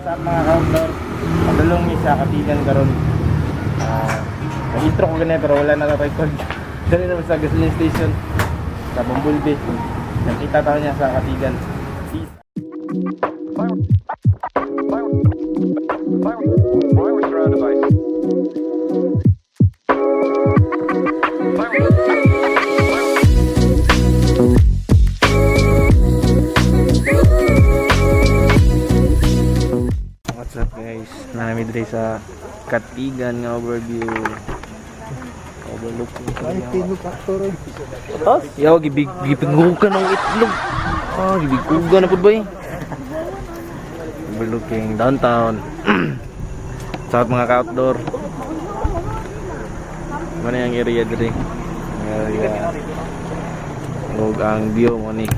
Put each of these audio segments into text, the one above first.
What's up, mga ka-outdoor? Padulong mi sa Katigan karon. Nag-intro ko ganyan pero wala na record. Dali naman sa gasoline station sa Bumblebee. Nakita tayo niya sa Katigan. Peace. What's up, guys? Nami diri sa Katigan nga overview. Overlook. Ay, tinog actor eh. Yaw, gibig gibigugan ang itlog. Ah, gibigugan na pud bay. Overlooking downtown. Sa mga ka-outdoor. Ano yung area diri? Ang area. Ug ang view mo ni.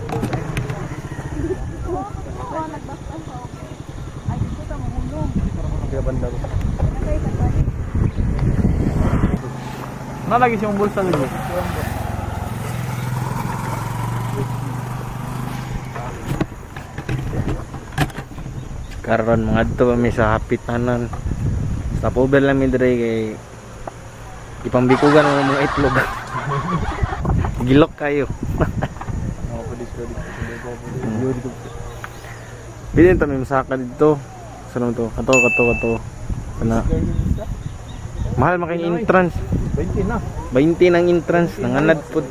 Nalagi siyang bulsa lagi. Karon mangadto pa mi sa hapitanan. Stopover lang mi diri kay ipambikugan mo mga itlog. Gilok kayo. Bilin ta mi masaka dito. Sa naman to? Kato, kato, kato. Kana. Mahal man kayong entrance. 20 na. 20 ng entrance nanganad pud.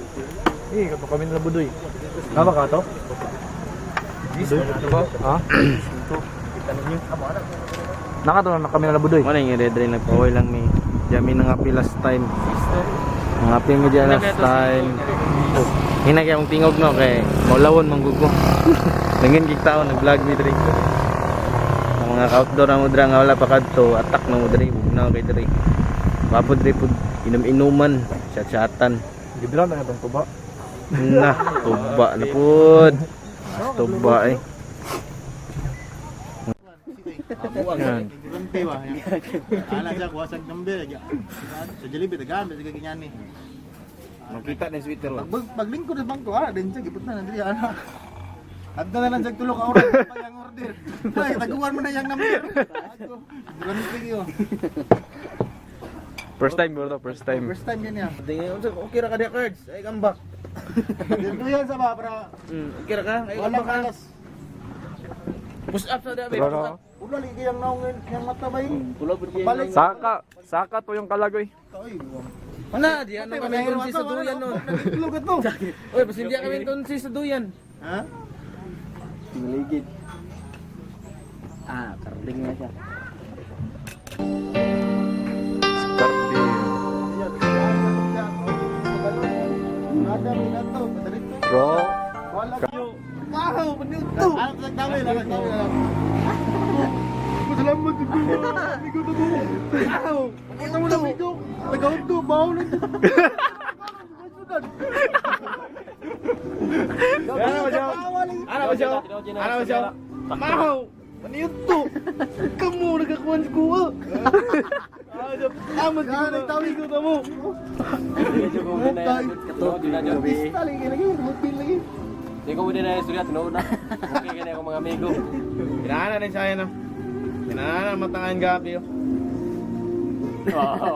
Eh, kato kami nila budoy. Tama ka to? Ha? Nakato na kami nila budoy. Mo na yung area diri, nagpaway lang mi. Diyan mi nangapi last time. Nangapi mi diyan last time. Hina kay akong tingog no kay maulawon man gud ko. Nangin gig tao nag-vlog mi diri. Ang mga ka-outdoor ang mudra nga wala pa kadto, attack na mo diri, bugnaw kay diri. Wapo diri pud inom-inuman, chat-chatan. Gibran na itong tuba. Na, tuba na pud. Tuba eh. Yan. Durante ba? Ana siya kuha sa number. Sa Jollibee tagaan sa ganyan ni. Makita na yung sweater. Pag paglingkod sa bangko ana din siya gipot na diri ana. Adto na lang siya tulo ka oras pa yang order. Ay, taguan mo na yang number. Durante yo. First time bro, first time. First time yan niya. Okay ra ka dia cards. Ay comeback. Dito yan sa ba para Okay ra ka. Ay wala kalas. Push up sa dia. Tara. Ulo lagi yang naong yang mata bay. Tulo pud Balik. Saka, saka to yung kalagoy. Ay, Ana, di ano kami tunsi sa duyan nun. Tulog ito. Oy, pasindi kami tunsi sa duyan. Ha? Maligid. Ah, karding na siya. Scardi. Ada minato, padarito. Bro. Wala Wow, panuto. Ano sa dami lang, dami lang. Pasalamat ko. Amigo to ko. Wow, kita mo na amigo. Tagaw to, bawo na to. Ano ba siya? Ano ba siya? Ano ba siya? Mahaw! Panuto! Kamu nagakuan sa kuha. Tama Yan, ko na tamo. Bista lagi lagi, mobil lagi. Di ko muna na istorya, tinuod na. Okay kaya ako mga amigo. Kinahana din siya no. Kinahana matangan gabi. Oh.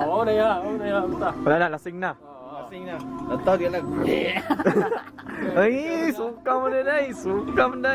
Oo, na ya, oo na ya, basta. Wala na, lasing na. Kasing na. Tatawag yan nag. Ay, suka mo na day, suka mo na.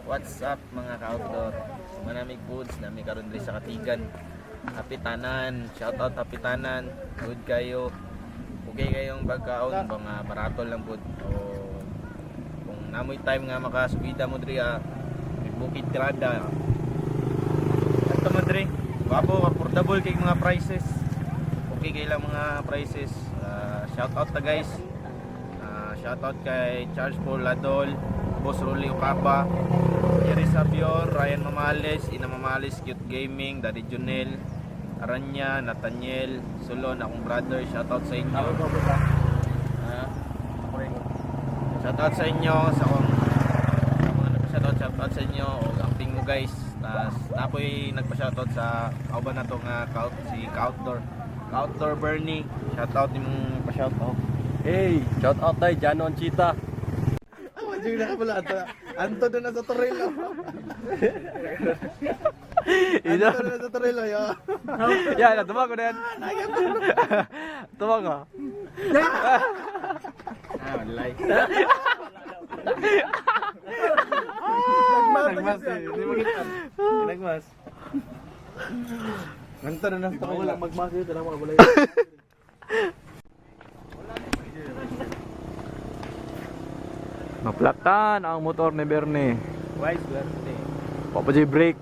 What's up, mga ka-outdoor? Manamig foods nami karon diri sa Katigan. Hapitanan, shout out Hapitanan. Good kayo. Okay kayong pagkaon, mga barato lang pud. O kung namoy time nga makasubida mo diri ah, Bukid Tirada. Ato mo dre. Gwapo, affordable kay mga prices. Okay kay lang mga prices. Ah, shout out ta guys. Ah, shout out kay Charles Paul Ladol, Boss Rolly Okaba, Jerry Sabior, Ryan Mamales, Ina Mamales, Cute Gaming, Daddy Junel, Aranya, Nathaniel, Solon, akong brother, shout out sa inyo. Ah. Shout out sa inyo sa akong sa mga nagpa-shoutout, shout out sa inyo og amping mo guys. Tas napoy nagpa-shoutout sa kauban nato nga si Kaoutdoor. Kaoutdoor Bernie, shout out nimong pa-shoutout. Hey, shout out tay Janon Chita. Wajig na ka pala. Anto, anto doon na sa Torilo. Anto doon na sa Torilo, yo. Yan, tumag ko na yan. Tumag ka. Ah, walay. Nagmas Nagmas eh. Hindi mo kita. Nagmas. Anto doon na sa Torilo. Magmas dito lang mga gulay. Naplatan ang motor ni Bernie. Wise Bernie. Papa J brake.